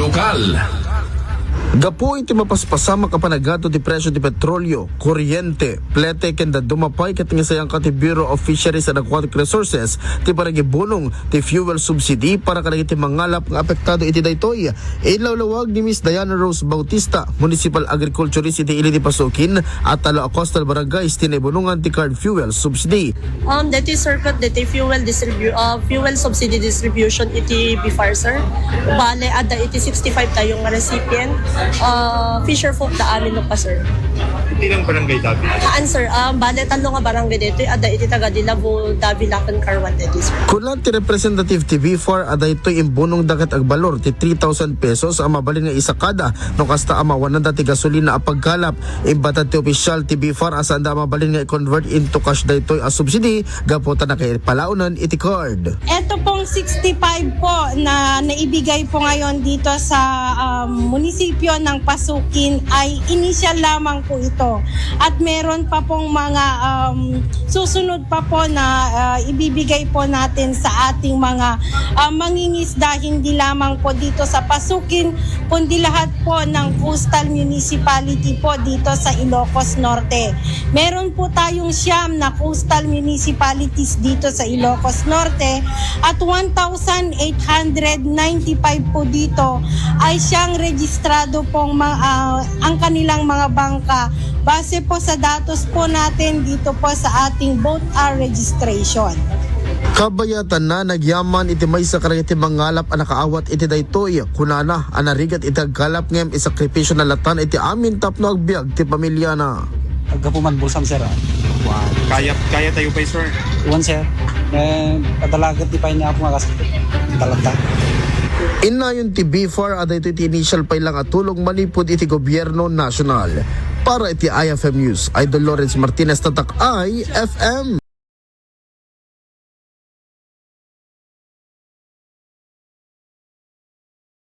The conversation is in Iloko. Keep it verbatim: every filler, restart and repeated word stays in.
Lokal. Gapu iti mapaspasamak a panagadto ti presio ti petrolio, kuryente, plete ken dadduma pay ket naisayangka ti Bureau of Fisheries and Aquatic Resources ti panagibunong ti fuel subsidy para kadagiti mangalap nga apektado iti daytoy. Inlawlawag ni Miss Diana Rose Bautista, municipal agriculturist iti ili ti Pasukin, a talo a coastal barangays ti naibunongan ti card fuel subsidy. Um, deti circuit, deti fuel distribu-, uh, fuel subsidy distribution iti B F A R, sir. Bale, adda iti sixty-five tayo nga recipient. Uh, fisher folk da amin no pa, sir. Iti lang barangay Davila? Haan, sir. Um, bale, talo nga barangay deti, adda iti taga Dilabo, Davila, ken Carwan deti, sir. Kuna ti representative ti B F A R a daytoy imbunongda ket agbalor ti three thousand pesos a mabalin nga isakada no kasta a mawananda ti gasolina a pagkalap. Imbatat ti opisyal ti B F A R a saanda a mabalin nga i-convert into cash daytoy a subsidy gapu ta nakaipalaonan iti card. Eto pong sixty-five po na naibigay po ngayon dito sa, um, munisipyo ng Pasukin ay initial lamang po ito. At meron pa pong mga, um, susunod pa po na, ah, ibibigay po natin sa ating mga, ah, mangingisda, hindi lamang po dito sa Pasukin, kundi lahat po ng coastal municipality po dito sa Ilocos Norte. Meron po tayong siyam na coastal municipalities dito sa Ilocos Norte at one thousand eight hundred ninety-five po dito ay siyang registrado pong ma-, ah, ang kanilang mga bangka base po sa datos po natin dito po sa ating boat hour registration. Kabayatanna nagyaman iti maysa kadagiti mangalap a nakaawat iti daytoy. Kunana a narigat iti agkalap ngem isakripisyo na latan iti amin tapno agbiag ti pamilyana. Aggapu man bulsam, sir, ah. Kaya, kaya tayo pa, sir. Wan, sir. Eh, padalagat ti pay ni Apo nga kas-, talagta. Innayon ti B F A R a daytoy ti initial pay lang a tulong manipud iti gobyerno nasyonal. Para iti I F M News, Idol Lawrence Martinez, Tatak I F M.